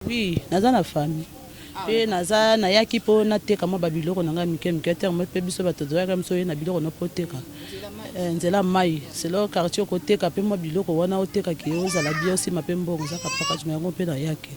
Oui, naza na famille mpe naza nayaki mpo nateka mwa babiloko na ngai mike mike te mpe biso bato toyaka biso ye na biloko no mpo oteka eh, nzela mai selo quartier okoteka mpe mwa biloko wana otekaki ozala bien osima mpe mbongo ezaka pakajuma yango mpe nayaki.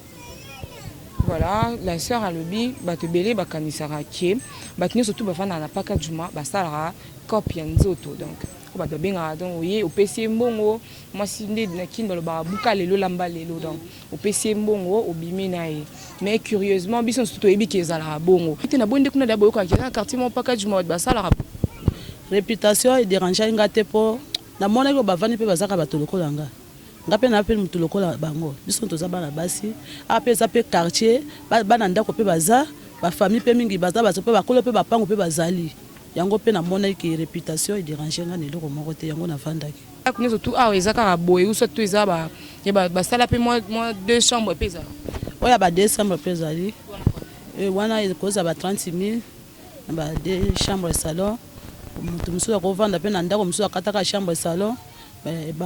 Voilà, la sœur alobi bato ebele bakanisaka ke bato nyonso tu bafandaka na Pakadjuma basalaka cope ya nzoto donc oyo bato babengaka donc oye opesi ye mbongo mwasi nde na kin balobaka buka lelo lamba lelo donc opesi ye mbongo obimi na ye mais curieusement biso mosusu toyebi ke ezalaka bongo te na boye nde kuna da boyokaka ke eza na quartier moko Pakadjuma bato basalaka Reputation e derangeaki nga te po namonaki oyo bavandi pe bazaka bato lokola nga. Nga pe naza pe mutu lokola bango. Biso toza bana basi. Awa pe eza pe quartier, bana ndako pe baza, ba famille pe mingi baza, baza pe bakolo pe bapangu pe bazali. Yango pe namonaki ke reputation e deranger nga na eloko moko te, yango navandaki. Ndako nionso tout awa eza kaka boye ou soit to eza ba ya basala pe mwa deux chambres pe ezalaka? Oyo ya ba deux chambres pe ezali. Wana ekozala ba 30.000. Na ba deux chambres salon mutu mosusu akovanda pe na ndako mosusu akataka chambre salon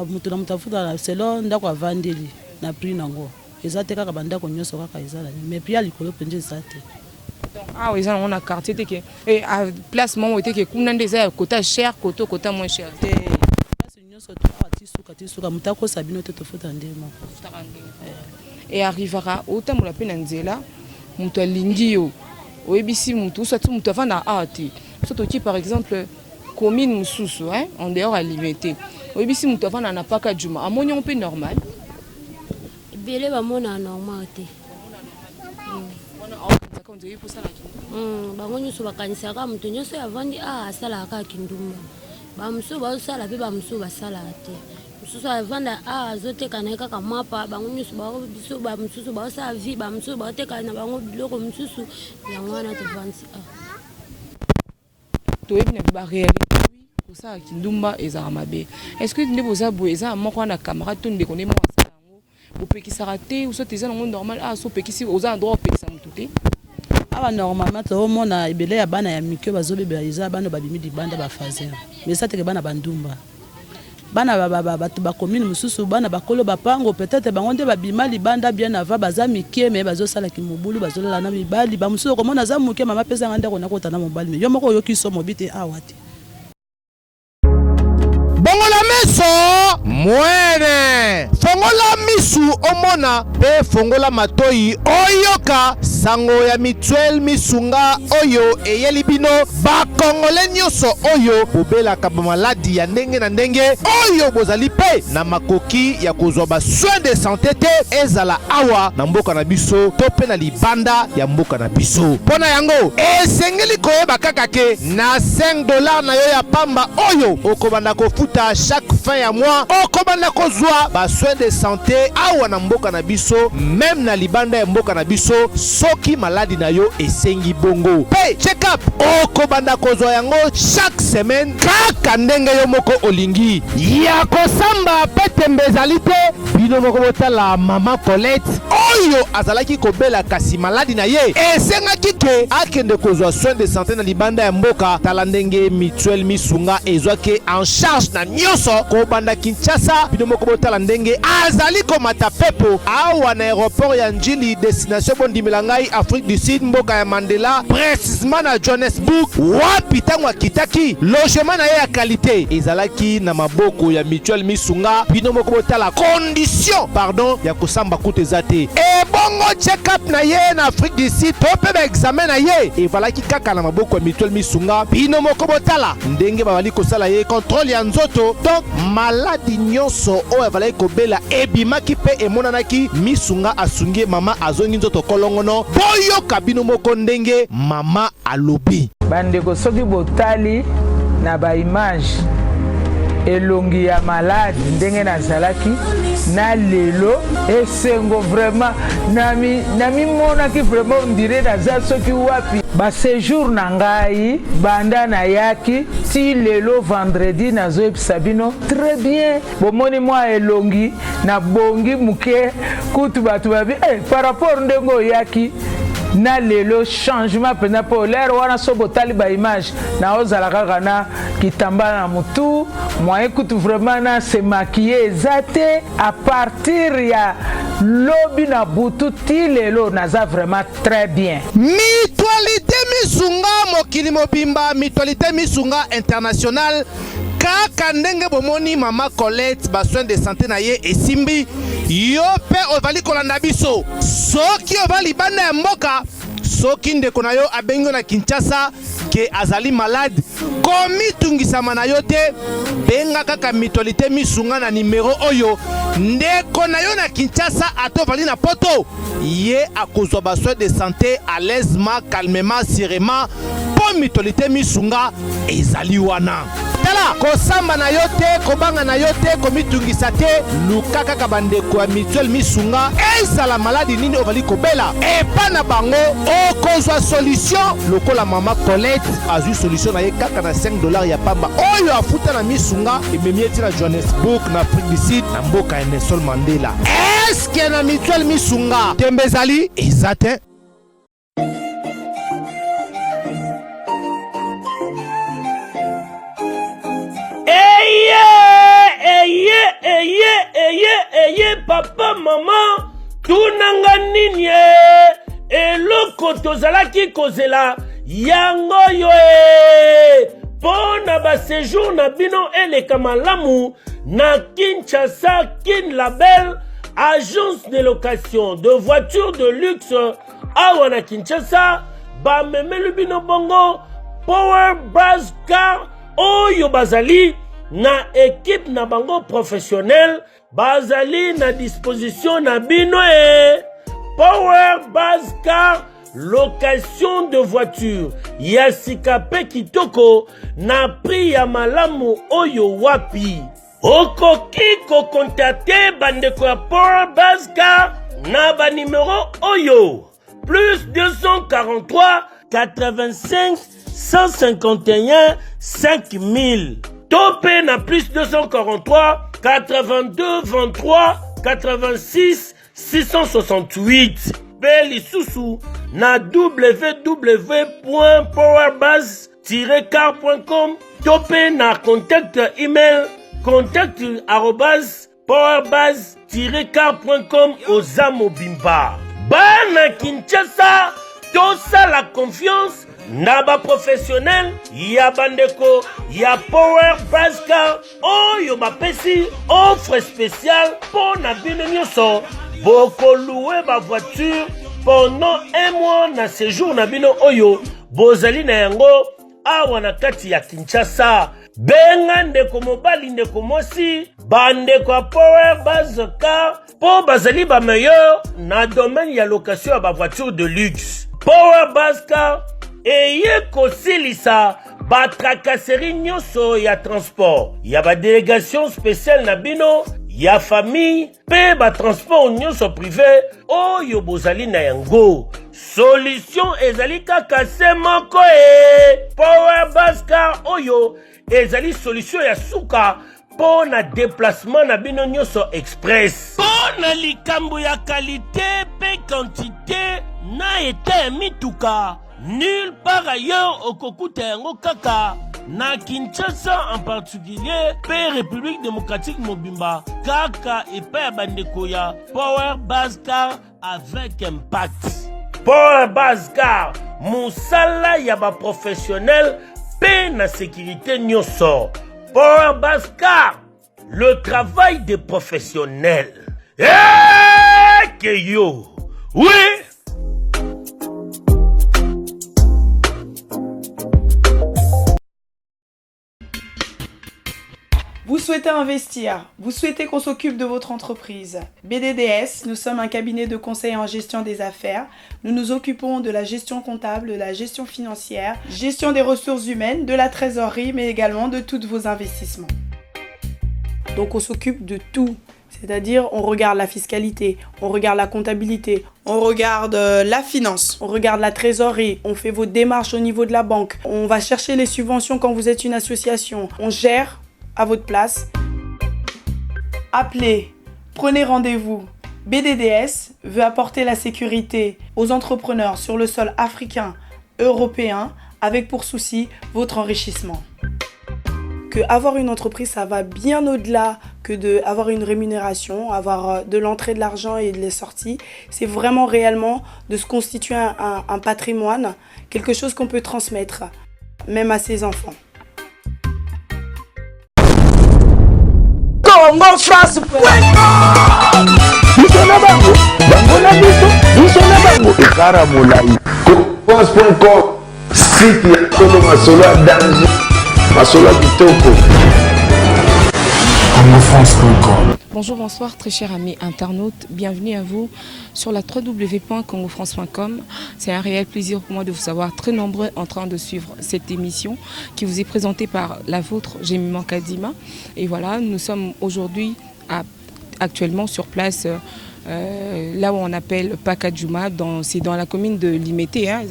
mutu na mutu afutaka selon ndako avandeli na prix nango eza te kaka ba ndako nionso kaka eza na nini mais prix ya likolo penza eza te. Donc awa eza nango na quartier te ke place moko te ke kuna nde eza ya kota cher koto kota moins cher te. Place nionso to awa ti suka ti suka mutu akosa bino te tofuta ndenge moko. Tofutaka ndenge moko. E arrivaka otambola pe na nzela mutu alingi yo oyebisi mutu soit mutu avandaka awa te soit oki par exemple commune mususu hein en dehors ya limete oyebisi mutu avandaka na pakadjuma amoni yango pe normal? Ebele bamonaka normal te. Bango nyonso bakanisaka moto nyonso oyo avandi awa asalaka kaka kindumba. Ba mosusu bazosala mpe ba mosusu basalaka te. Mosusu avanda awa azoteka na ye kaka mapa, bango nyonso biso ba mosusu bazosala vie, ba mosusu bazoteka na bango biloko mosusu, yango wana tovandi awa. Toyebi na ba realite oui kosala kindumba ezalaka mabe est ce que nde boza boye eza na moko wana camarade to ndeko nde moko asala yango bopekisaka te ou soit eza nango normal ah so opekisi oza na droit opekisa mutu te. Awa normalement tozo mona ebele ya bana ya mike bazo bebela eza bana babimi libanda ba fazer mais eza teke bana ba ndumba bana batu ba commune mususu bana bakolo ba pango peut etre bango nde babima libanda bien avant baza mike mais bazo sala kimobulu bazo lala na mibali ba mususu okomona aza muke mama pesa nga ndako nakota na mobali mais yo moko oyoki somo obi te awa te. Bongola meso mwene, fongola misu omona mpe fongola matoyi oyoka sango ya mutuelle misunga oyo eyeli bino ba congolais nionso oyo bobelaka ba maladi ya ndenge na ndenge oyo bozali mpe na makoki ya kozwa ba soins de sante te ezala awa na mboka na biso to mpe na libanda ya mboka na biso. Mpo na yango esengeli koyeba kaka ke Na 5 dollars na yo ya pamba oyo okobanda kofuta chaque fin ya mois, okobanda kozwa ba soins de sante awa na mboka na biso meme na libanda ya mboka na biso soki maladi na yo esengi bongo. Pe check up okobanda kozwa yango chaque semaine kaka ndenge yo moko olingi. Ya kosamba pe tembe ezali te, bino moko botala mama Colette oyo azalaki kobela kasi maladi na ye esengaki ke akende kozwa soin de sante na libanda ya mboka. Tala ndenge mutuelle Misunga ezwaki ye en charge na nionso kobanda Kinshasa. Bino moko botala ndenge azali komata pepo awa na aeroport ya Ndjili destination bondimela ngai Afrique du Sud mboka ya Mandela precisement na Johannesburg wapi tango akitaki logement na ye ya qualite ezalaki na maboko ya mutuelle Misunga. Bino moko botala condition pardon ya kosamba kutu eza te. Ebongo check up na ye na Afrique du Sud to pe ba examen na ye evalaki kaka na maboko ya mutuelle Misunga. Bino moko botala ndenge babali kosala ye controle ya nzoto donc maladi nyonso oyo avalaki kobela ebimaki pe emonanaki. Misunga asungi ye mama azongi nzoto kolongono. Boyoka bino moko ndenge mama alobi. Bandeko soki botali na ba image elongi ya malade ndenge nazalaki na lelo esengo vraiment namimonaki vraiment on dirait naza soki wapi. Ba sejour na ngai banda nayaki ti lelo vendredi nazoyebisa bino très bien bomoni mwa elongi nabongi muke kutu batu babi eh, par rapport ndenge oyaki. Na lelo changement mpenza, mpo lere wana so botali ba image, naozala kaka na kitambala na motu, moyen kutu vraiment na se maquiller eza te. À partir ya lobi na butu ti lelo, naza vraiment très bien. Mutualité Misunga mokili mobimba, Mutualité Misunga International. Kaka ndenge bomoni mama Colette, basoin de santé na ye esimbi. Yo mpe ozali kolanda biso, soki oza libanda ya mboka, soki ndeko na yo abengi yo na Kinshasa ke azali malade, komitungisama na yo te. Benga kaka Mutualité Misunga na nimero oyo. Ndeko na yo na Kinshasa, ata ovandi na Poto, ye akozwa basoin de santé à l'aisement, calmement, sûrement, mpo Mutualité Misunga ezali wana. Tala, kosamba na yo te, kobanga na yo te, komitungisa te. Luka kaka bandeko ya Mutuelle Misunga. Ezala maladi nini ozali kobela, epa na bango okozwa solution, lokola mama Colette azwi solution na ye kaka na 5 $ ya pamba oyo afuta na Misunga, ememi ye ti na Johannesburg, na Afrique du Sud, na mboka ya Nelson Mandela. Eske na Mutuelle Misunga tembe ezali? Eza te. Eye, eye, eye, eye, eye, papa, mama, tunanga nini e? Eloko tozalaki kozela yango oyo e, mpo na baséjour na bino eleka malamu na Kinshasa. Kin Label, agence de location de voitures de luxe awa na Kinshasa, bamemeli bino bongo Power Base Car, oyo bazali na équipe na bango professionnel, bazali na disposition na bino e. Power Base Car, location de voiture ya sika mpe kitoko na prix ya malamu oyo wapi. Okoki kocontacter bandeko ya Power Base Car na banimero oyo: plus 243 85 151 5000, to mpe na plus 243 82 23 86 668, mpe lisusu na www.powerbase-car.com, to mpe na contact email contact@powerbase-car.com. Oza mobimba, bana Kinshasa, tosala confiance na baprofessionnel ya bandeko ya Power Base Car, oyo bapesi offre spéciale mpo na bino nyonso. Bokolouer bavoiture pendant un mois na séjour na bino oyo bozali na yango awa na kati ya Kinshasa. Benga ndeko mobali, ndeko mwasi, bandeko ya Power Base Car, mpo bazali bameilleur na domaine ya location ya bavoiture de luxe. Power Base Car eye kosilisa batracasserie nyonso ya transport ya badélégation spéciale na bino ya famille mpe batransport nyonso privé oyo bozali na yango. Solution ezali kaka se moko e, Power Base Car, oyo ezali solution ya suka mpo na déplacement na bino nyonso express, mpo na likambo ya qualité mpe quantité na état ya mituka. Nulle part ailleurs okokuta yango, kaka na Kinshasa en particulier mpe République démocratique mobimba, kaka epai ya bandeko ya Power Base Car avec impact. Power Base Car, mosala ya baprofessionnel mpe na sécurité nyonso. Power Base Car, le travail des professionnels. Eke yo, oui. Vous souhaitez investir, vous souhaitez qu'on s'occupe de votre entreprise. BDDS, nous sommes un cabinet de conseil en gestion des affaires. Nous nous occupons de la gestion comptable, de la gestion financière, gestion des ressources humaines, de la trésorerie, mais également de tous vos investissements. Donc on s'occupe de tout. C'est-à-dire, on regarde la fiscalité, on regarde la comptabilité, on regarde la finance, on regarde la trésorerie, on fait vos démarches au niveau de la banque, on va chercher les subventions quand vous êtes une association, on gère à votre place. Appelez, prenez rendez-vous. BDDS veut apporter la sécurité aux entrepreneurs sur le sol africain, européen, avec pour souci votre enrichissement. Que avoir une entreprise, ça va bien au-delà que de avoir une rémunération, avoir de l'entrée de l'argent et de les sorties. C'est vraiment réellement de se constituer un patrimoine, quelque chose qu'on peut transmettre, même à ses enfants. Congo France biso na bango bango na biso biso na bango ekara molai france.com site ya solo masolo ya danger masolo ya kitoko congofrance.com Bonjour, bonsoir, très chers amis internautes. Bienvenue à vous sur la www.congofrance.com. C'est un réel plaisir pour moi de vous savoir très nombreux en train de suivre cette émission qui vous est présentée par la vôtre, Jemima Kadima. Et voilà, nous sommes aujourd'hui actuellement sur place là où on appelle Pakadjuma, c'est dans la commune de Limete, hein,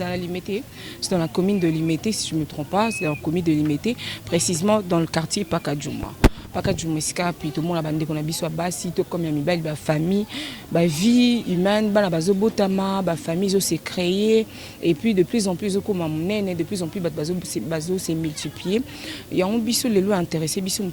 c'est dans la commune de Limete, si je ne me trompe pas, c'est dans la commune de Limete, précisément dans le quartier Pakadjuma. Pakadjuma esika puis tomona bandeko na biso ya basi to comme ya mibali, bafamille, bavie humaine, bana bazobotama, bafamille ezose créer et puis de plus en plus ezokoma monene, de plus en plus bato bazose multiplier. Yango biso lelo intéressé biso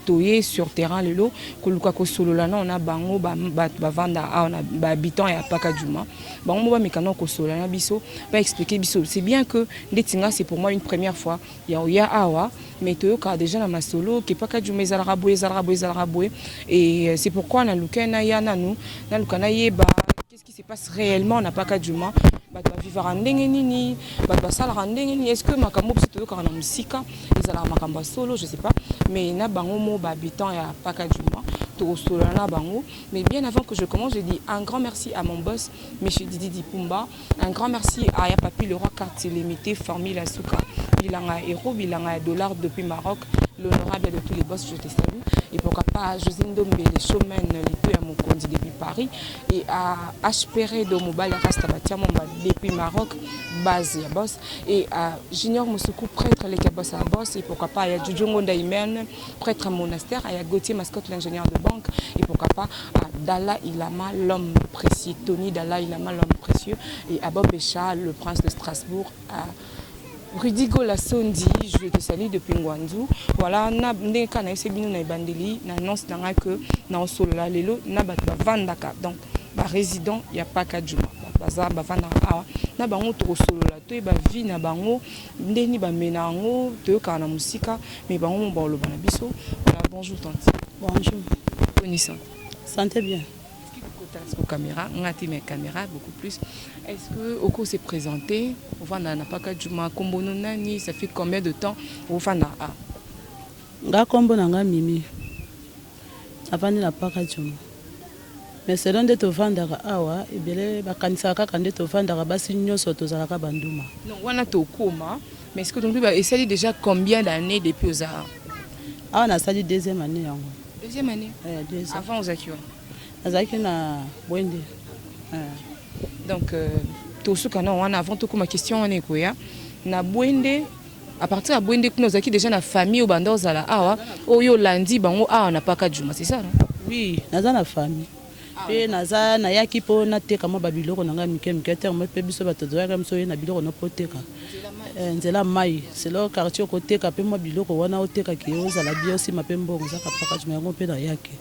toye sur terrain lelo koluka kosolola na na bango bato bavanda awa na bahabitant ya Pakadjuma. Bango mo bamekana kosolola na biso, baexpliquer biso. C'est bien que ndeti nga, c'est pour moi une première fois ya oya awa, mais toyokaka déjà na masolo ke Pakadjuma ezalaka boye, ezalaka boye, ezalaka boye. Et c'est pourquoi naluka naya nanu, naluka nayeba qu'est-ce qui se passe réellement na Pakadjuma, bato bavivaka ndenge nini, bato basalaka ndenge nini. Est-ce que makambo biso toyokaka na mosika ezalaka makambo ya solo? Je sais pas, mais na bango mo bahabitant ya Pakadjuma tokosolola na bango. Mais bien avant que je commence, je dis un grand merci à mon boss, monsieur Didi Dipumba, un grand merci à Ya Papi le roi, quartier limité, Formule Asuka bilanga héros, bilanga ya dollar depuis Maroc, l'honorable de tous les boss, je te salue. Et pourquoi pas à José Ndombe, les showman, Lito ya Mokonzi depuis Paris, et à HPR de Mobile Rasta Batiamomba depuis Maroc, base ya boss, et à Junior Moussoukou, prêtre les boss à boss, et pourquoi pas à Djudjongo Ndaimen, prêtre monastère, à Gauthier Mascotte, l'ingénieur de banque, et pourquoi pas à Dalla Ilama, l'homme précieux, Tony Dalla Ilama, l'homme précieux, et à Bob Bécha, le prince de Strasbourg, à Rudy Gola Sondi, je te salue depuis Ngwanzu. Voilà, na ndenge kaka nayebisi bino na ebandeli na annonce na ngai que na osolola lelo na bato bavandaka, donc barésident ya Pakadjuma, baza bavandaka awa. Na bango tokosolola, toyeba vie na bango ndeni bamena yango. Toyokaka na mosika, mais bango mo baoloba na biso. Voilà, bonjour tanti. Bonjour. Boni santé? Santé bien. Kotala caméra nga te, mais caméra beaucoup plus. Est-ce que oko se présenter? Ovanda na Pakadjuma, kombo no nani? Ça fait combien de temps ofanda a? Nga nkombo na nga Mimi, avandi na Pakadjuma, mais selon nde tovandaka awa, ebele bakanisaka kaka nde tovandaka basi nyonso tozalaka banduma. Non, wana tokoma, mais est-ce que donc esali déjà combien d'années depuis oza? Awa nasali deuxième année yango. Deuxième année? Eh, deuxième. Avant ozalaki wana? Nazalaki na Bwende eh. Donc tosuka na wana avant tokóma question wana ekoya na Bwende. À partir ya Bwende kuna ozalaki déjà na famille oyo banda ozala awa, oyo olandi bango awa na Pakadjuma, c'est ça, non? Oui, naza na famille mpe naza nayaki mpo nateka mwa babiloko na ngai mike mike te mo mpe biso bato toyaka biso oye na biloko no mpo oteka nzela mai selo quartier, okoteka mpe mwa biloko wana otekaki ozala bien, osima mpe mbongo ezaka Pakadjuma yango mpe nayaki.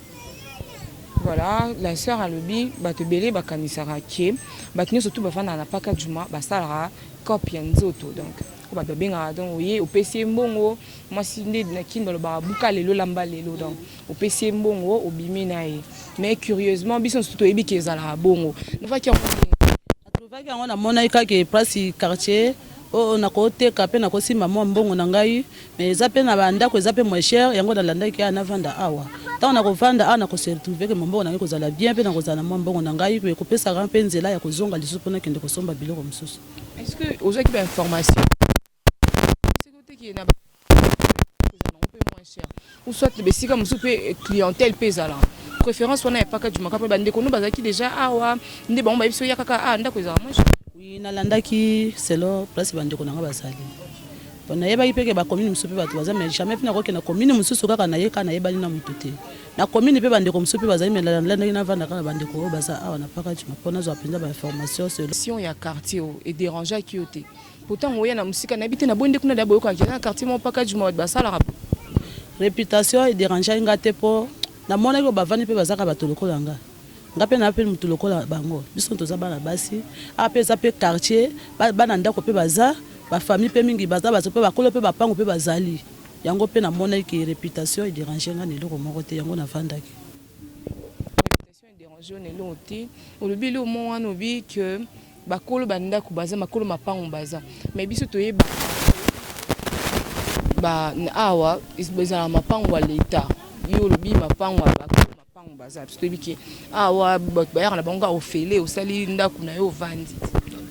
Voilà, la sœur alobi bato ebele bakanisaka ke bato nyonso tu bavandaka na Pakadjuma basalaka cope ya nzoto, donc oyo bato babengaka, donc oye opesi ye mbongo, mwasi nde na kini balobaka buka lelo lamba lelo, donc opesi ye mbongo obimi na ye. Mais curieusement biso nyonso toyebi ke ezalaka bongo novaki yango ndenge? Natrovaki yango, namonaki kaka place quartier oyo nakoteka mpe nakosimba mwa mbongo na ngai, mais eza mpe na bandako eza mpe moins cher. Yango nalandaki awa, navanda awa. Ntango nakovanda awa, nakose retrouver ke mombongo na ngai kozala bien mpe nakozala na mwa mbongo na ngai mpe ekopesaka mpe nzela ya kozonga lisusu mpona kende kosomba biloko mosusu. Est ce que ozwaki bainformation soki oteki na nango mpe moins cher, ou soit besika mosusu mpe clientèle mpe ezalaka préférence wana ya Pakadjuma kaka mpe bandeko no bazalaki déjà awa nde bango bayebi so ya kaka ah ndako ezalaka moins cher? Oui, nalandaki selo place bandeko na ngai bazali. Bon, nayebaki mpe ke bacommune mosusu mpe bato baza, mais jamais mpe nakokende na commune mosusu kaka naye kaka nayebani na moto te. Na commune mpe bandeko mosusu mpe bazali, mais nalandaki navanda kaka na bandeko oyo baza awa na Pakadjuma mpo nazwa mpenza bainformation selon. Sion ya quartier oyo e derangeaki yo te? Pourtant oya na mosika, nayebi te na boye nde kuna deja boyokaka eza na quartier moko Pakadjuma bato basalaka boye. Reputation e derangeaki nga te mpo namonaki oyo bavandi mpe baza kaka bato lokola nga. Nga pe naza pe mutu lokola bango, biso toza bana basi, awa pe eza pe quartier, bana ndako pe baza, ba famille pe mingi baza, bato pe bakolo pe ba pangu pe bazali, yango pe namonaki ke reputation e deranger nga na eloko moko te, yango navandaki. Reputation e deranger yo na eloko te, olobi eloko moko wana olobi que bakolo ba ndaku baza, bakolo mapangu baza, mais biso toyebaka ba awa ezalaka mapangu ya l'etat, yo olobi mapangu ya bakolo. Pango baza biso toyebi ke awa bato bayaka na bango kaka ofele osali ndako na yo ovandi.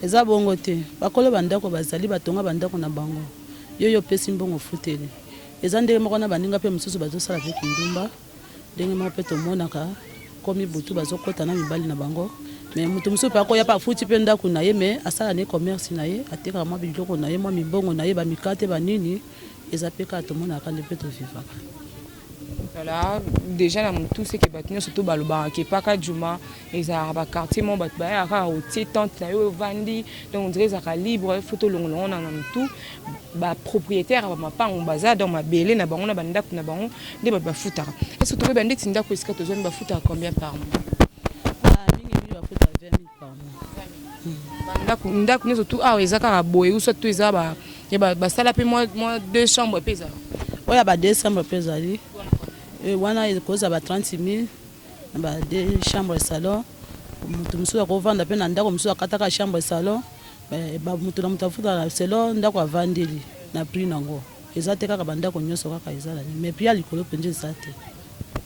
Eza bongo te bakolo ba ndako bazali batonga ba ndako na bango yo yo opesi mbongo ofuteli eza ndenge moko na baninga pe mosusu bazosala pe kindumba ndenge moko pe tomonaka komi butu bazokota na mibali na bango mais moto mosusu pe akoya pe afuti pe ndako na ye mais asala ne commerce na ye atekaka mwa biloko na ye mwa mimbongo na ye ba mikate ba nini eza pe kaka tomonaka nde pe tovivaka. Voilà, dejà na mutu c'est que bato nyonso to balobaka ke paka djuma ezalaka ba quartier moko bato bayaka kaka otie tente na yo ovandi, donc on dirait ezalaka libre, faut tolongola yango na mutu. Ba propriétaire ya ba mapango baza donc mabele na bango na ba ndako na bango nde bato bafutaka. Est-ce que tokoyeba ndeti ndako esika tozwami bafutaka combien par mois? Ah, mingi mingi bafutaka 20 000 par mois. Ba ndako, ndako nyonso tout awa eza kaka boye ou soit tout eza ba Ya ba basala pe mwa mwa deux chambres pe ezala. Oyo ya ba deux chambres pe ezali. Wana ekozala ba 30000 na ba deux chambres salon. Mutu mosusu akovanda pe na ndako mosusu akataka chambre salon. Ba mutu na mutu afutaka selon ndako avandeli na prix nango. Eza te kaka ba ndako nyoso kaka eza na nini mais prix ya likolo penza eza te.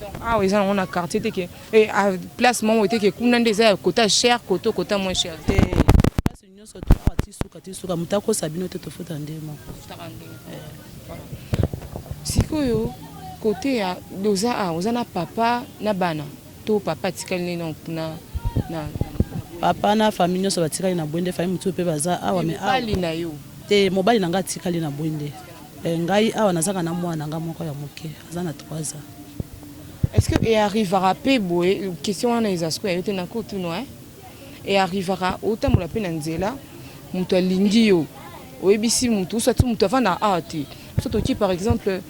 Donc awa eza nango na quartier te ke place moko te ke kuna nde eza ya kota cher koto kota moins cher te. Nionso tout awa ti suka ti suka mutu akosa bino te tofuta nde moko. Sikoyo kote ya oza awa oza na papa na bana to papa atikali nde nano kuna na papa na famille nionso batikali na bwende famille mosusu pe baza awa mais mobali na yo te mobali na nga atikali na bwende eh, ngai awa nazaka na mwana na nga moko ya moke aza na 3 ans. Est-ce que e arrivera pe boye question wana eza sikoyo ya yo te nakotuna hein? E arrivaka otambola pe na nzela mutu alingi yo oyebisi mutu ou soit mutu avandaka awa te soit oki par exemple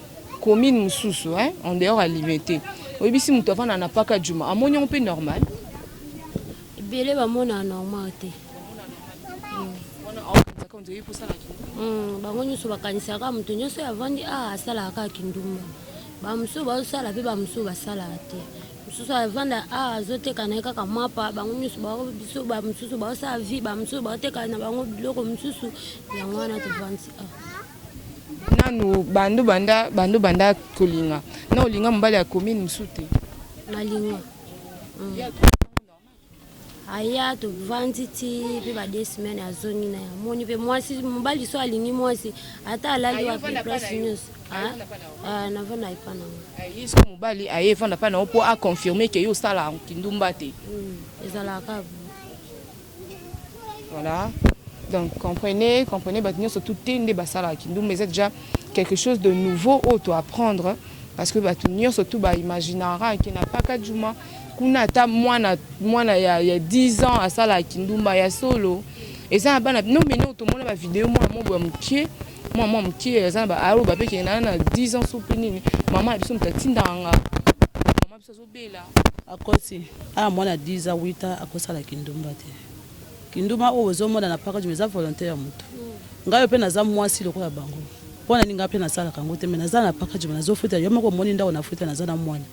commune mususu hein en dehors ya limete oyebisi mutu avandaka na pakadjuma amoni yango pe normal? Ebele bamonaka normal te. Bango nyonso bakanisaka moto nyonso oyo avandi awa asalaka kaka kindumba. Bamosusu bazosala mpe bamosusu basalaka te. Mosusu avanda awa azoteka na ye kaka mapa, bango nyonso biso bamosusu baosala vie, bamosusu baoteka na bango biloko mosusu, yango wana tovandi awa. Nanu bando banda bando banda kolinga na olinga mobali ya commune mosusu te? Nalinga. Aya tovandi ti pe ba deux semaines azongi naye amoni pe mwasi mobali so alingi mwasi ata alali wapi place nyonso navanda epa na nga. Ye sikoyo mobali aye evanda pa na yo po a confirmer que yo osala kindumba te? Ezalaka kaka bongo. Voilà donc comprenez comprenez bato nyonso tout te nde basalaka kindumba eza dejà quelque chose de nouveau oyo to apprendre parce que bato nyonso tout ba imaginara ke na pakadjuma Kuna ata mwana mwana ya ya 10 ans asalaka kindumba ya solo eza na bana no mais no tomona ba video mwana moko ya mukie mwana mwa mukie aza na ba aloba pe ke na na 10 ans so pe nini mama na biso moto atindaka nga mama biso azobela. Akosi awa mwana 10 ans 8 ans akosala kindumba te kindumba oyo ozo mona na pakadjuma eza volonte ya mutu ngai oyo pe naza mwasi lokola bango pona nini ngai pe nasalaka yango te mais naza na pakadjuma nazo futa yo moko omoni ndako na futa naza na mwana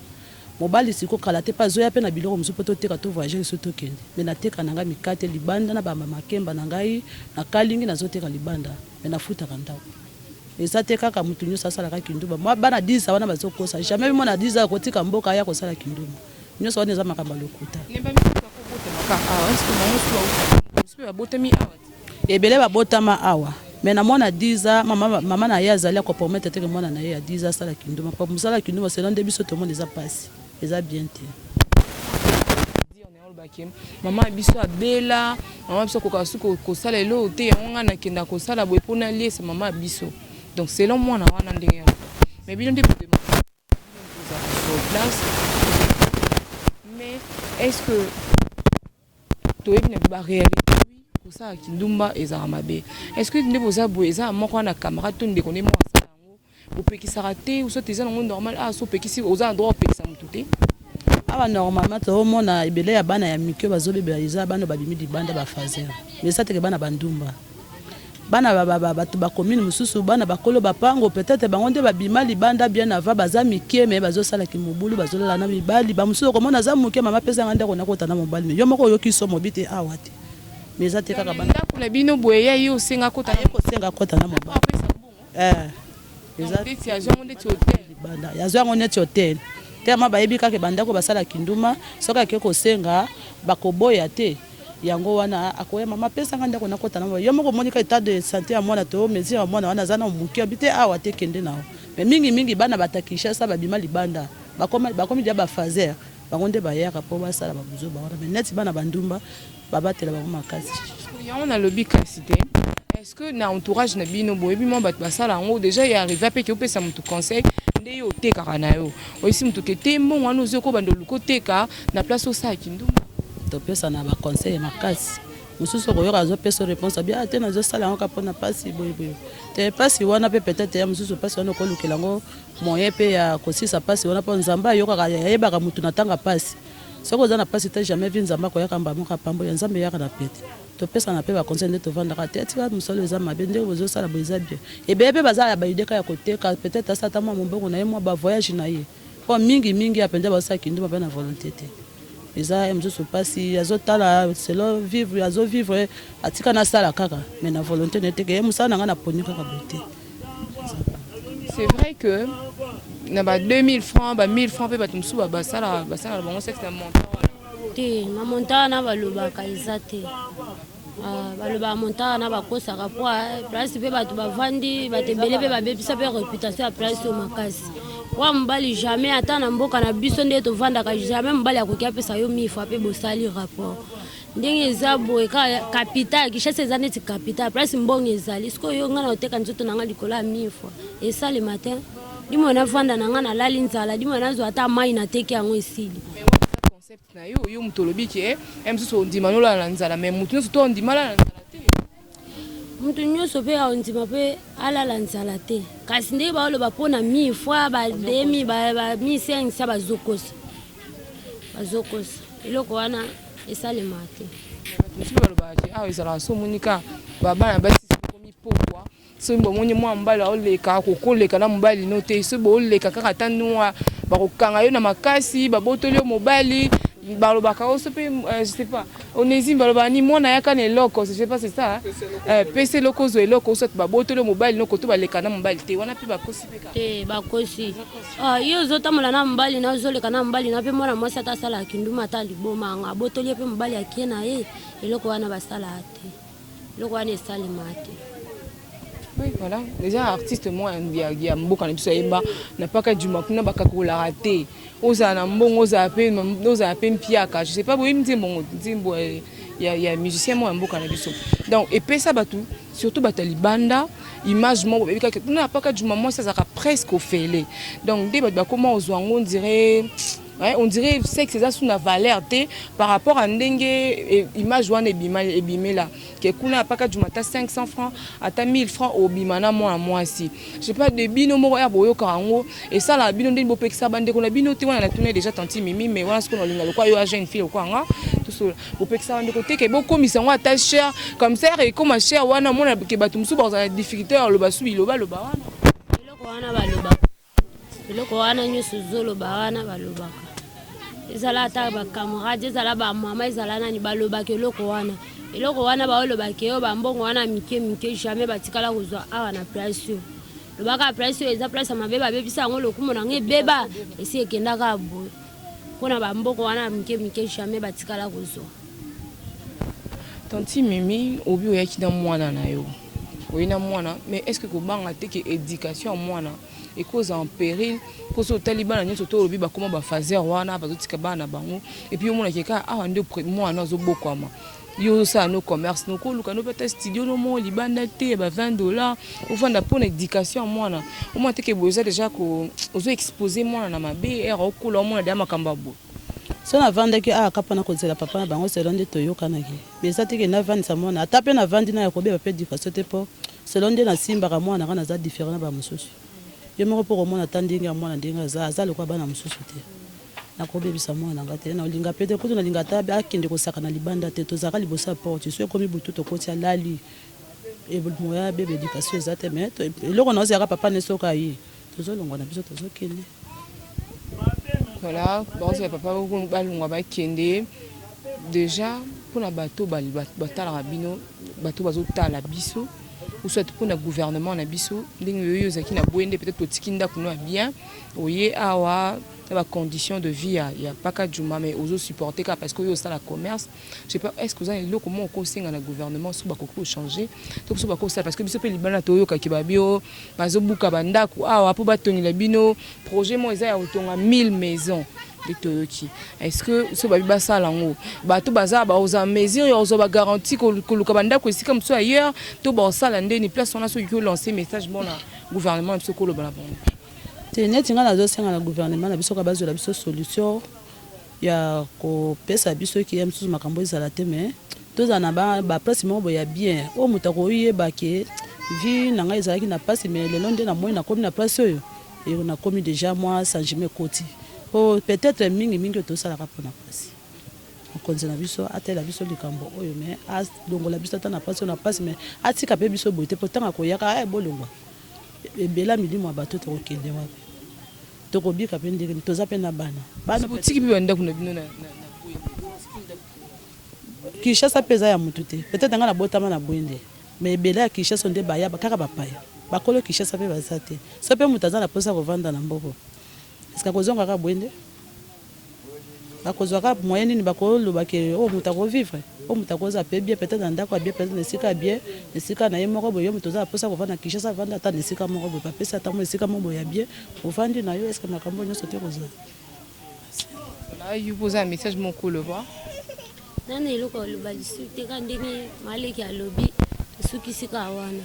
Mobali sikoyo kala te pe azoya pe na biloko mosusu po toteka to voyager lisusu tokende mais nateka na ngai mikate libanda na ba makemba na ngai na kalingi nazoteka libanda mais nafutaka ndaku eza te kaka mutu nioso asalaka kindumba mwa bana 10 ans wana bazokosa jamais mwana 10 ans akotika mboka aya kosala kindumba nioso wana eza makambo ya lokuta. Ebele babotama awa mais na mwana 10 ans mama mama na ye azali ako promettre te ke mwana na ye ya 10 ans asala kindumba po mosala ya kindumba selon nde biso tomona eza pasi eza bien te. Mama na biso abela, mama na biso akokaka su kosala eloko te, yango ngai nakenda kosala boye mpo naliesa mama na biso. Donc selon mwana wana ndenge aloba, mais bino nde bozala sur place. Mais est ce que toyebi na ba réalité? Oui, kosala kindumba ezalaka mabe. Est ce que nde boza boye, eza moko wana camarade to ndeko nde moko asala yango, bopekisaka te, soit eza nango normal? Ah, so opekisi, oza na droit opekisa motu te. Awa normalement toomona ebele ya bana ya mike bazobebela, eza bana babimi libanda, bafaser, mais eza teke bana bandumba, bana bato bacommune mosusu, bana bakolo bapango. Peut-être bango nde babima libanda bien avant, baza mike, mais bazosalaki mobulu, bazolala na mibali bamosusu. Okomona aza moke, mama apesanga ndako, nakota na mobali, mais yo moko oyoki so mobi te awa te, mais eza te kaka bana. Ndako na bino boye, ya ye osenga kota? Aye kosenga kota na mobali. Eza neti azwa yango neti hotel. Libanda azwa yango neti hotel. Tellement bayebi kaka bandako basalaki nduma, soki ake kosenga bakoboya te. Yango wana akoya, mama apesanga ndako, nakota na yo moko. Omoni ka état de santé ya mwana to mesure ya mwana wana, aza na moke, abi te awa te, kende nao. Mais mingimingi bana bata Kinshasa babima libanda, bakomi dia bafaser, bango nde bayaka mpo basala babuzoba wana. Mais neti bana bandumba, babatela bango makasi. Yango nalobi kasi te, est-ce que na entourage na bino boyebi mwa bato basala yango déjà? Ye arrive mpe ke opesa motu conseil nde yo otekaka na yo, oyesi motu ke te, mbongo wana ozwi, okobanda oluka oteka na place osala kindumba. Topesa na baconseil makasi. Mosusu okoyoka azopesa réponse abi te, nazosala yango kaka mpona mpasi boyeboye te. Mpasi wana mpe peut-être ya mosusu, mpasi wana okolukela yango moyen mpe ya kosisa mpasi wana, mpo Nzambe ayokaka, ayebaka motu na ntanga mpasi. Soki oza na mpasi te, jamais vi Nzambe akoyaka mbala moko apambo ya Nzambe eyaka na pete. Topesana mpe baconseil nde tovandaka te, tika mosolo eza mabe, ndenge bozosala boye eza bien. Ebele mpe baza ya baideka ya koteka, peut-être asala ata mwa mombongo na ye, mwa bavoyage na ye, mpo mingi mingi ya mpenza bazosala kindumba mpe na volonté te. Eza ye mosusu mpasi, azotala selo vivre, azovivre, atika nasala kaka, mais na volonté na ye teke ye mosala na ngai naponi kaka boye te. C'est vrai que na ba 2000 francs, ba 1000 francs mpe bato mosusu basala na bango sexe na montant wana. Te, na montant wana balobaka eza te. Ah, balobaka montant wana, bakosaka, po place mpe bato bavandi, bato ebele mpe babebisa mpe réputation ya place oyo makasi. Wa mobali jamais, ata na mboka na biso nde tovandaka, jamais mobali akoki apesa yo mille mpe bosali rapport. Ndenge eza boye, kaka capital Kinshasa eza neti capital, place mbongo ezali. Sikoyo ngai na koteka nzoto na ngai likolo ya mille fois, esalema te. Dimo navanda na ngai, nalali nzala, dimo nazwa ata mai, nateki yango, esili. Concept na yo, yo moto olobi ke ye mosusu ondima nolala na nzala, mais motu nyonso to ondima alala na nzala te. Moto nyonso mpe ondima mpe alala nzala te, kasi ndenge baoloba mpo na mille fois, bademi ba 1500, bazokosa, bazokosa. Eloko wana esalema te. Bato mosusu balobaka ke awa ezalaka so omoni ka babana basi komi pokwa, soki bomoni mwa mobali aoleka, kokoleka na mobali no te. Soki booleka kaka ata noa, bakokanga yo na makasi, babotoli yo mobali. Balobaka oso mpe, je sais pas, Onésime, balobaka ni mwana yaka na eloko, je sais pas, c'est ça, pesa eloko, ozwa eloko, soit babotoli yo mobali no koto baleka na mobali te. Wana mpe bakosi mpe kaka? Te, bakosi. Yo ozotambola na mobali na, ozoleka na mobali na, mpe mwana mwasi ata asalaka kinduma, ata liboma yango, abotoli ye mpe mobali, akie na ye. Eloko wana basalaka te, eloko wana esalema te. Oui, voilà. Déjà artiste moko ya mboka na biso ayemba na paka juma kuna, bakakolaka te, ozala na mbongo, ozala mpe mpiaka. Je sais pas boyebi nzembo, nzembo ya musicien moko ya mboka na biso. Donc epesa bato, surtout bato ya libanda, image moko boyebi kaka kuna na paka juma, mwasi azalaka presque ofele. Donc nde bato bakoma ozwa yango, on dirait sexe eza su na valeur te par rapport à ndenge image wana ebima, ebimela ke kuna apaka juma, ata 500 francs, ata 1000 francs, obima na mwana mwasi. Je sais pas de bino moko ya boyokaka yango, esalaka bino ndeni bopekisa bandeko na bino te? Wana natuna déjà tanti Mimi, mais wana sikoyo nalinga lokwa yo ya jeune fille lokwa nga tosola, bopekisa bandeko te ke bokomisa yango ata cher comme ça, ekoma cher wana, omona ke bato mosusu bakozala na difficulté ya loba su bilobaloba wana? Eloko wana balobaka, eloko wana nyonso ozoloba wana balobaka, ezala ata bacamarade, ezala bamama, ezala nani, balobaka eloko wana. Eloko wana baolobaka yo, bambongo wana mike mike, jamais batikala kozwa awa na place oyo. Lobaka place oyo eza place ya mabe, babebisa yango, lokumu nango ebeba, esi ekendaka boye mpona bambongo wana mike mike, jamais batikala kozwa. Tanti Mimi, obi oyaki na mwana na yo, oyi na mwana, mais est ce que kobanga te ke éducation ya mwana ekozala en péril? Mpo so otali bana nyonso to olobi bakóma bafaser wana, bazotika bana na bango, et puis omonaki kaka awa nde mwana azobokwama. Yo ozosala no commerce no koluka no pata studio no moko libanda te ya ba 20 dollars ofanda mpo na education ya mwana omona te ke boye oza deja ko ozo expose mwana na mabe ere okola omona deja makambo ya boye. Soki navandaki awa kaka pona kozela papa na bango selon nde toyokanaki mais eza te ke navandisa mwana ata pe navandi naye akobeba pe education te po selon nde nasimbaka mwana nanga naza different na ba mosusu yo moko pe okomona ata ndenge ya mwana ndenge aza aza lokola bana mosusu te. Nakobebisa mwana na nga te, nakolinga pe te, kutu nalinga ata akende kosakana libanda te, tozalaka liboso ya porte, soki ekomi butu tokoti alali, moyen abeba education eza te, mais eloko nazo zela kaka papa naye soki aye tozolongwa na biso tozokende. Voilà, bakozela papa balongwa bakende dejà pona bato batalaka bino bato bazotala biso ou soit pona gouvernement na biso ndenge oyo ozalaki na boye nde peut-être otiki ndako no ya bien oye awa na ba conditions de vie ya, ya paka djuma mais ozo supporter kaka parce que oyo osala commerce je sais pas est-ce que oza na eloko moko okosenga na gouvernement soki bakoki kochanger to soki bakosala parce que biso mpe libanda toyokaki babi o bazobuka bandako awa mpo batongela bino projet moko eza ya kotonga 1000 maisons nde toyoki est-ce que soki babi basala yango bato baza bakozala mesure ya kozwa bagarantie koluka bandako esika mosusu ailleurs to bakosala ndeni place wana soki olancer message mpo na gouvernement na biso koloba na bango. Te neti nga nazo senga na gouvernement na biso kaka bazwela biso solution ya kopesa biso ki ya misusu makambo ezala te mais tozala na ba, ba place moko boye ya bien oyo moto akoyeba ke vie na ngai ezalaki na pasi mais lelo nde namoni nakomi na place oyo nakomi dejà mwa changement ekoti po peut-être mingi mingi oyo tosalaka pona pasi. Mokonzi na biso atela biso likambo oyo mais alongola biso ata na pasi oyo na pasi mais atika pe biso boye te po tango akoyaka eh bolongwa ebele ya milimo ya bato tokokende wapi tokobika pe ndenge nini toza pe na bana bana botiki pe ba ndako na bino na Kinshasa pe eza ya mutu te peut-etre nga nabotama na Bwende mais ebele ya Kinshasa nde baya kaka bapaya bakolo Kinshasa pe baza te soki pe mutu aza na posa ya kovanda na mboko est-ce que akozonga kaka Bwende? Bakozwa kaka moyen nini bakoloba ke oyo moto ako vivre, oyo moto akozala pe bien peut-etre na ndako ya bien, peut-etre na esika ya bien, na esika na ye moko boye, yo moto oza na posa ya kovanda na Kinshasa vanda ata na esika moko boye, bapesi ata mwa esika moko boye ya bien, ovandi na yo, est ce que makambo oyo nionso te ekozala? Merci. Voilà, yo pe oza na message moko oloba? Nanu eloko ya koloba lisusu te kaka ndenge maleki alobi tosukisi kaka wana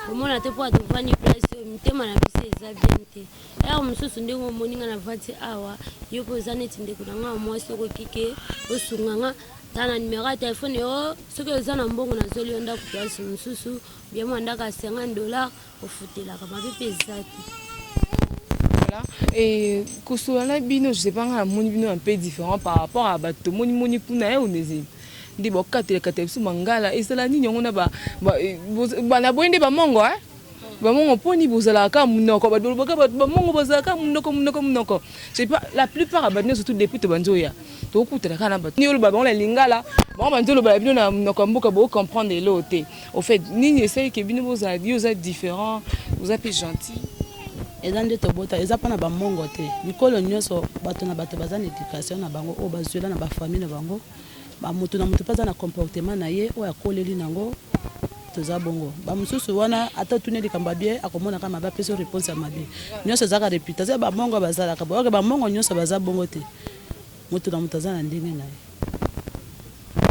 komona te mpo tovandi place oyo mitema na biso eza bien te. Heure mosusu ndenge omoni nga navandi awa, yo pe oza neti ndeko na nga ya mwasi okoki ke osunga nga ta na numero ya telephone yo soki oza na mbongo nazweli yo ndako place mosusu bien mwa ndako ya 50 dollars ofutelaka mabe pe eza te. Voilà et kosolola na bino je sais pas nga namoni bino un peu différent par rapport à bato tomoni moni kuna eh Onésime nde bokatela katela biso mangala ezala nini yango na ba ba na boye nde ba mongo eh Ba mongo poni bozalaka kaka munoko bato balobaka bato ba mongo bazalaka kaka munoko munoko munoko je sais pas la plupart ya bato nyonso tout depuis tobandi oya tokutana kaka na bato nini oloba bango na lingala bango bandi oloba na bino na munoko ya mboka bo comprendre eloko te au fait nini esali ke bino bozala yo oza différent oza pe gentil. Eza nde tobota eza pona ba mongo te bikolo nioso bato na bato baza na education na bango oyo bazuela na ba famille na bango Ba mutu na mutu pe aza na comportement na ye oyo akoleli nango toza bongo ba mususu wana ata otuni ye likambo ya bien akomona kaka mabe apesi yo reponse ya mabe nionso eza kaka reputation ya ba mongo bazalaka boye ok ba mongo nionso baza bongo te mutu na mutu aza na ndenge na ye.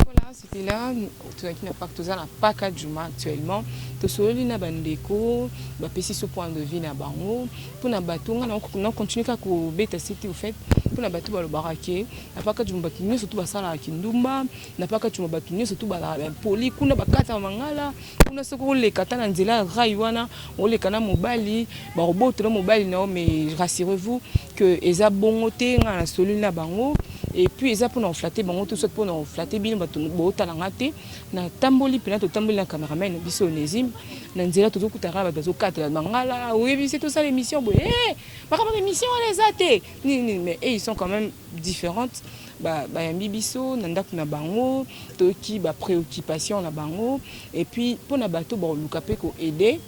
Voilà c'était là tozalaki na parc toza na paka djuma actuellement tosololi na ba ndeko bapesi biso point de vue na bango pona bato nga na continue kaka kobeta sete au fait pona bato balobaka ke Na pakadjuma batu nioso tout basalaka kindumba, na pakadjuma batu nioso tout bazalaka ba impoli, kuna bakataka mangala, kuna soki oleka ata na nzela ya rail wana oleka na mobali bakobotola mobali na yo mais rassurez vous que eza bongo te, nga nasololi na bango et puis eza pona ko flatter bango te soit pona ko flatter bino batu botala nga te, natamboli pena totamboli na cameraman na biso Onesime na nzela tozokutana kaka batu bazokatela mangala oyebi se tosala emission boye hee makambo ya emission wana eza te nini nini mais eux ils sont quand meme differentes ba bayambi biso na ndaku na bango toyoki ba preoccupations na bango et puis pona bato bakoluka pe ko aider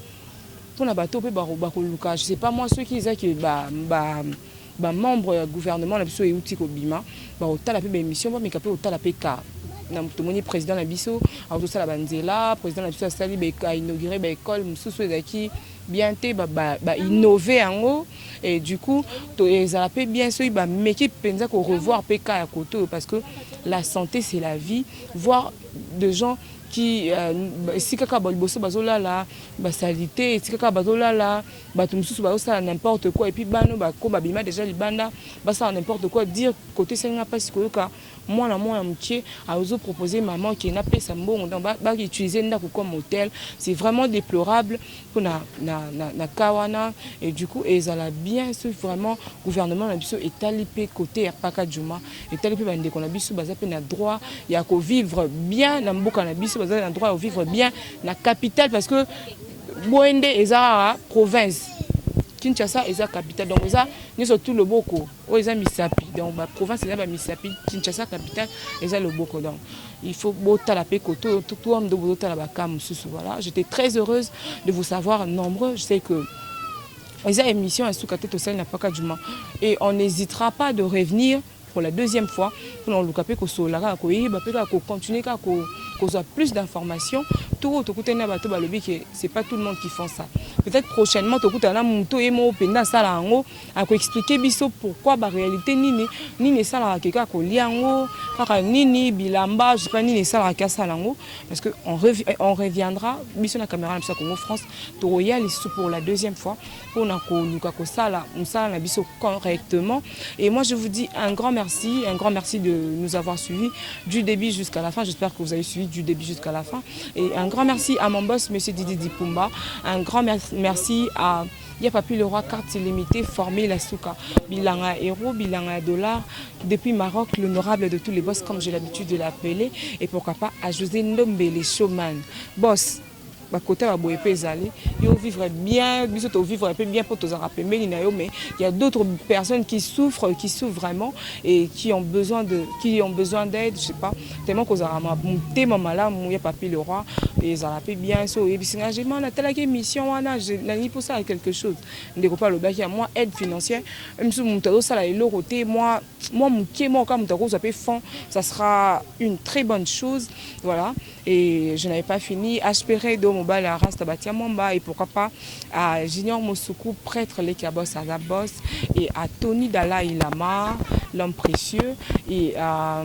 pona bato pe bakoluka je sais pas moi soki eza que ba ba ba membres ya gouvernement na biso euti kobima bakotala pe ba emission bameka pe kotala pe ka na tomoni president na biso azosala ba nzela president na biso asali ba inaugure ba ecole mosusu ezalaki. Bien te, ba innover yango. Et du coup to ezala pe bien soki ba meki penza ko revoir pe cas ya kote oyo, parce que la santé, c'est la vie. Voir de gens qui esika kaka ba liboso bazolala basaleté, esika kaka bazolala bato mosusu bazosala n'importe quoi, et puis bano bako babima déjà libanda, basala n'importe quoi. Dire côté esalinga mpasi koyoka mwana mwana moke azopropose maman ke napesa mbongo, donc bautiliser ndako comme hôtel. C'est vraiment déplorable mpona na cas wana. Et du coup ezala bien soki vraiment gouvernement na biso etali mpe côté ya Pakadjuma, etali mpe bandeko na biso. Baza mpe na droit ya kovivre bien na mboka na biso, baza na droit ya kovivre bien na capitale, parce que boye nde eza kaka province, Kinshasa eza capitale. Donc eza nyonso tu loboko oyo eza misapi, donc baprovince eza bamisapi, Kinshasa capitale eza loboko. Donc il faut botala mpe kote oyo to bozotala bacas mosusu. Voilà, j'étais très heureuse de vous savoir nombreux. Je sais que eza émission ya suka te tosali na Pakadjuma et on n'hésitera pas de revenir pour la deuxième fois mpona koluka mpe kosolola, kaka koyeba mpe kaka kocontinue, kaka kozwa plus d'informations. To oyo tokutani na bato balobi ke c'est pas tout le monde qui font ça. Peut-être prochainement tokutana na moto ye moko mpenza asala yango, akoexpliquer biso pourquoi, baréalité nini nini esalaka ke kaka kolia yango, kaka nini bilamba, je sais pas nini esalaka ke asala yango. Parce que on reviendra, biso na caméra na biso ya Congo France, tokoya lisusu pour la deuxième fois mpona koluka kosala mosala na biso correctement. Et moi, je vous dis un grand merci, un grand merci de nous avoir suivis du début jusqu'à la fin. J'espère que vous avez suivi du début jusqu'à la fin. Et un grand merci à mon boss, monsieur Didi Dipumba. Un grand merci à Ya Papi le Roi, carte illimitée, formé la souka, bilanga euro, bilanga dollar, depuis Maroc, l'honorable de tous les boss, comme j'ai l'habitude de l'appeler. Et pourquoi pas à José Ndombele, showman boss. Bakota baboye mpe ezali yo vivre bien, biso tovivre mpe bien mpo tozalaka pembeni na yo. Mais il y a d'autres personnes qui souffrent, qui souffrent vraiment et qui ont besoin d'aide, je sais pas, tellement kozalaka motema malamu ya Papi le Roi. Ezala mpe bien so oyebisi nga jema natalaki émission wana, nalingi mposala quelque chose. Ndeko mpe alobaki ya mwa aide financière mosusu, moto azosala eloko te, mwa mwa moke moko kaka moto akozwa mpe fond, ça sera une très bonne chose. Voilà, et je n'avais pas fini. HP Redo Mobile à Rasta Batia Mwamba, et pourquoi pas à Junior Mosuku, prêtre leki ya boss aza boss, et à Tony Dalai Lama, l'homme précieux, et à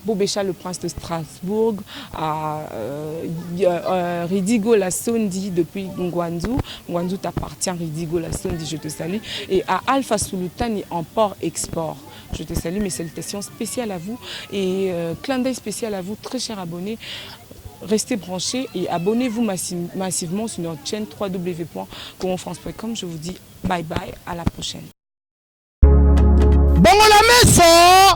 Bobécha, le prince de Strasbourg, à Ridigo Lassondi depuis Nguanzou. Nguanzou t'appartient, Ridigo Lassondi, je te salue. Et à Alpha Sulutani en port-export. Je te salue, mes salutations spéciales à vous. Et clin d'œil spécial à vous, très chers abonnés. Restez branchés et abonnez-vous massivement sur notre chaîne www.congofrance.com. Je vous dis bye bye, à la prochaine. Bongola meso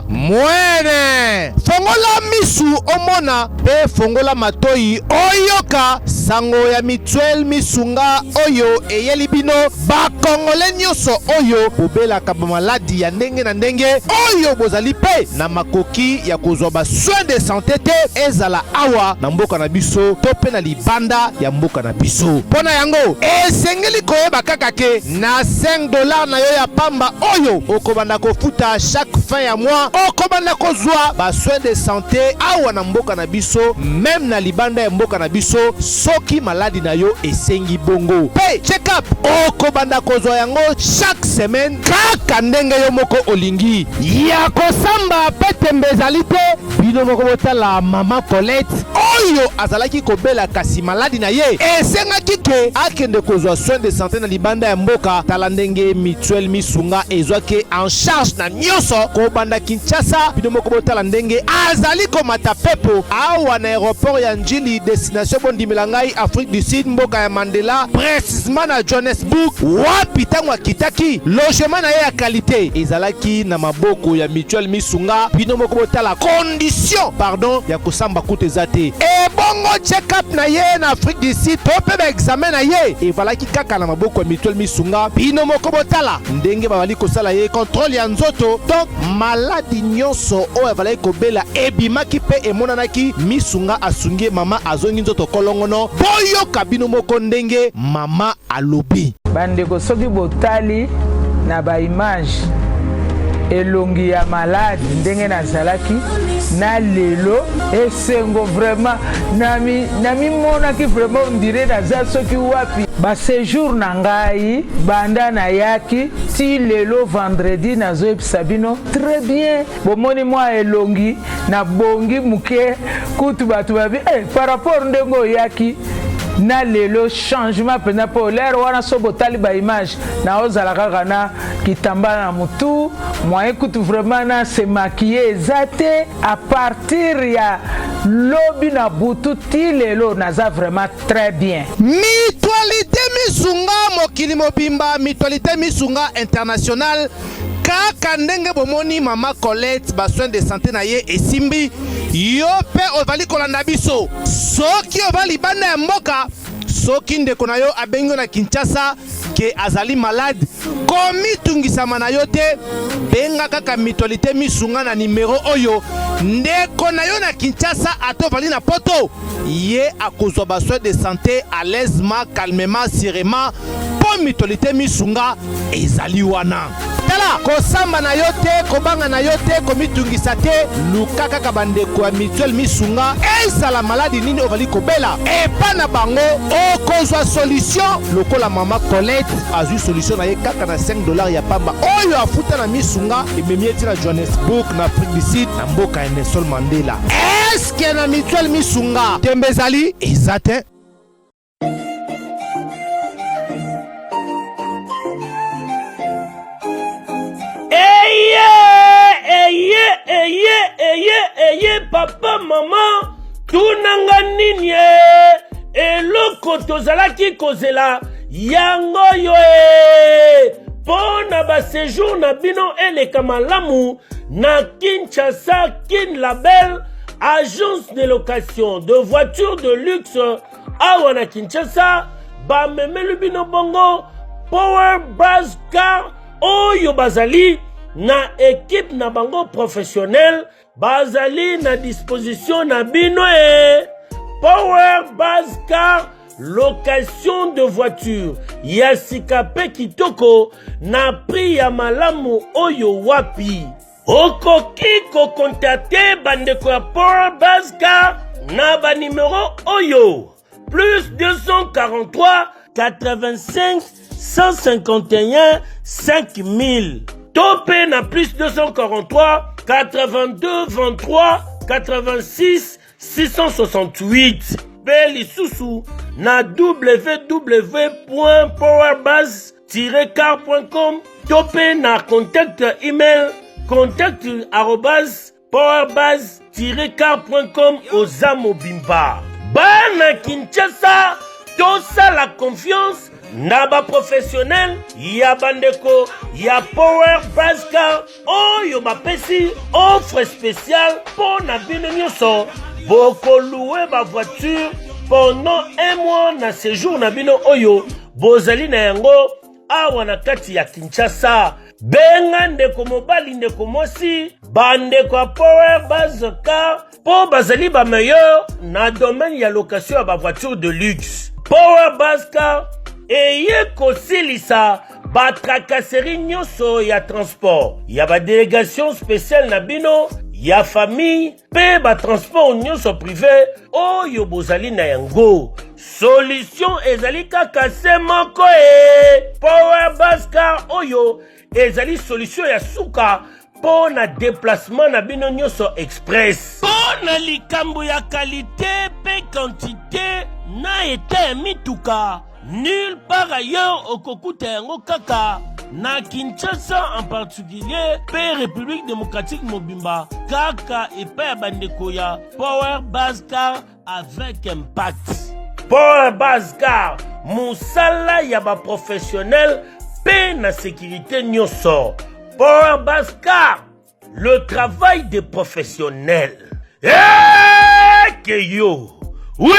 mwene, fongola misu omona mpe fongola matoi oyoka sango ya mutuelle Misunga oyo eyeli bino bakongole nyonso oyo bobelaka bamaladi ya ndenge na ndenge, oyo bozali mpe na makoki ya kozwa basoin de santé te, ezala awa na mboka na biso to mpe na libanda ya mboka na biso. Mpo na yango, esengeli koyeba kaka ke na 5 $ na yo ya pamba oyo okobanda kofuta chaque fin ya mois, okobanda kozwa basoin de santé awa na mboka na biso, même na libanda ya mboka na biso, soki maladi na yo esengi bongo. Mpe check-up, okobanda kozwa yango chaque semaine, kaka ndenge yo moko olingi. Ya kosamba mpe tembe ezali te. Bino moko botala mama Colette oyo azalaki kobela, kasi maladi na ye esengaki ke akende kozwa soin de santé na libanda ya mboka. Tala ndenge mutuelle Misunga ezwaki en charge na nyonso kobanda Kinshasa. Bino moko botala ndenge azali komata pepo awa na aéroport ya Njili, destination, bondimela ngai, Afrique du Sud, mboka ya Mandela, précisement na Johannesburg, wapi ntango akitaki, logement na ye ya qualité ezalaki na maboko ya mutuelle Misunga. Bino moko botala condition, pardon, ya kosamba kutu eza te. Ebongo check-up na ye na Afrique du Sud to mpe baexamen na ye evalaki kaka na maboko ya mutuelle Misunga. Bino moko botala ndenge bazali kosala ye contrôle ya nzoto. Donc maladi nyonso oyo azalaki kobela ebimaki mpe emonanaki. Misunga asungi ye, mama azongi nzoto kolongono. Boyoka bino moko ndenge mama alobi. Bandeko, soki botali na baimage elongi ya maladi ndenge nazalaki. na lelo esengo vraiment namimonaki vraiment ondire naza soki wapi. Ba sejour na ngai banda nayaki ti lelo vendredi, nazoyebisa bino très bien, bomoni mwa elongi nabongi moke kutu bato babi eh, par rapport ndenge oyaki na lelo, changement mpenza. Mpo lere wana so botali baimage, naozala kaka na kitambala na motu, moyen kutu vraiment na se maquiller eza te. À partir ya lobi na butu ti lelo, naza vraiment très bien. Mutualité Misunga mokili mobimba, Mutualité Misunga International. Kaka ndenge bomoni mama Colette, basoin de santé na ye esimbi. Yo mpe ozali kolanda biso, soki oza libanda ya mboka, soki ndeko na yo abengi yo na Kinshasa ke azali malade, komitungisama na yo te, benga kaka Mutualité Misunga na nimero oyo. Ndeko na yo na Kinshasa, ata ozali na Poto, ye akozwa basoin de santé à l'aisement, calmement, sûrement, mpo Mutualité Misunga ezali wana. Tala, kosamba na yo te, kobanga na yo te, komitungisa te, luka kaka bandeko ya Mutuelle Misunga. Ezala maladi nini ozali kobela, epa na bango okozwa solution, lokola mama Colette azwi solution na ye kaka na 5 $ ya pamba oyo afuta na Misunga, ememi ye ti na Johannesburg, na Afrique du Sud, na mboka ya Nelson Mandela. Eske na Mutuelle Misunga tembe ezali? Eza te. Eye, eye, eye, eye, eye, papa, mama, tunanga nini e? Eloko tozalaki kozela yango yo e, mpo na baséjour na bino eleka malamu na Kinshasa. Kin Label, agence de location de voitures de luxe awa na Kinshasa, bamemeli bino bongo Power Base Car, oyo bazali na ekipe na bango professionnel, bazali na disposition na bino e. Power Base Car, location de voiture ya sika mpe kitoko na prix ya malamu oyo wapi. Okoki kocontacter bandeko ya Power Base Car na banimero oyo: plus 243 85 151 5000, to mpe na plus 243 82 23 86 668, mpe lisusu na www.powerbase-car.com, to mpe na contact email contact@powerbase-car.com. Oza mobimba, bana Kinshasa, tosala confiance na baprofessionnel ya bandeko ya Power Base Car, oyo bapesi offre spéciale mpo na bino nyonso. Bokolouer bavoiture pendant un mois na séjour na bino oyo bozali na yango awa na kati ya Kinshasa. Benga ndeko mobali, ndeko mwasi, bandeko ya Power Base Car, mpo bazali bameilleur na domaine ya location ya bavoiture de luxe. Power Base Car eye kosilisa batracasserie nyonso ya transport ya badélégation spéciale na bino ya famille mpe batransport nyonso privé oyo bozali na yango. Solution ezali kaka se moko e, Power Base Car, oyo ezali solution ya suka mpo na déplacement na bino nyonso express. Mpo na likambo ya qualité mpe quantité na eta ya mituka, nulle part ailleurs okokuta yango, kaka na Kinshasa en particulier mpe République démocratique mobimba, kaka epai ya bandeko ya Power Base Car avec impact. Power Base Car, mosala ya baprofessionnel mpe na sécurité nyonso. Power Base Car, le travail des professionnels. Eke yo, oui.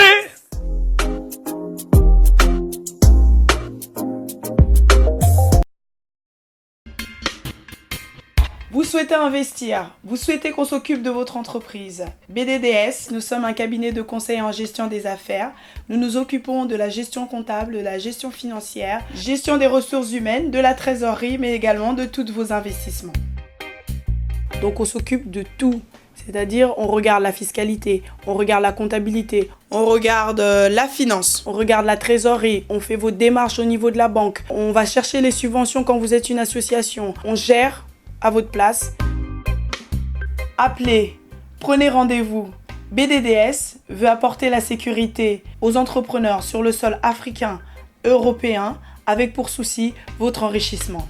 Vous souhaitez investir, vous souhaitez qu'on s'occupe de votre entreprise. BDDS, nous sommes un cabinet de conseil en gestion des affaires. Nous nous occupons de la gestion comptable, de la gestion financière, gestion des ressources humaines, de la trésorerie, mais également de tous vos investissements. Donc on s'occupe de tout. C'est-à-dire, on regarde la fiscalité, on regarde la comptabilité, on regarde euh, la finance, on regarde la trésorerie, on fait vos démarches au niveau de la banque, on va chercher les subventions quand vous êtes une association, on gère à votre place. Appelez, prenez rendez-vous. BDDS veut apporter la sécurité aux entrepreneurs sur le sol africain, européen, avec pour souci votre enrichissement.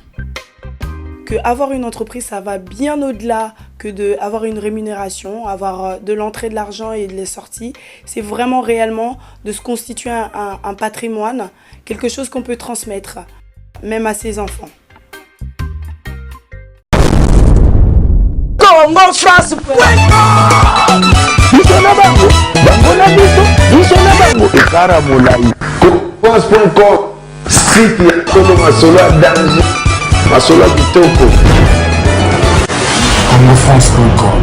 Que avoir une entreprise, ça va bien au-delà que de avoir une rémunération, avoir euh, de l'entrée de l'argent et de les sorties. C'est vraiment réellement de se constituer un, un patrimoine, quelque chose qu'on peut transmettre, même à ses enfants. Congo France biso na bango bango na biso biso na bango ekara molai france.com site ya solo masolo ya danger masolo ya kitoko congofrance.com.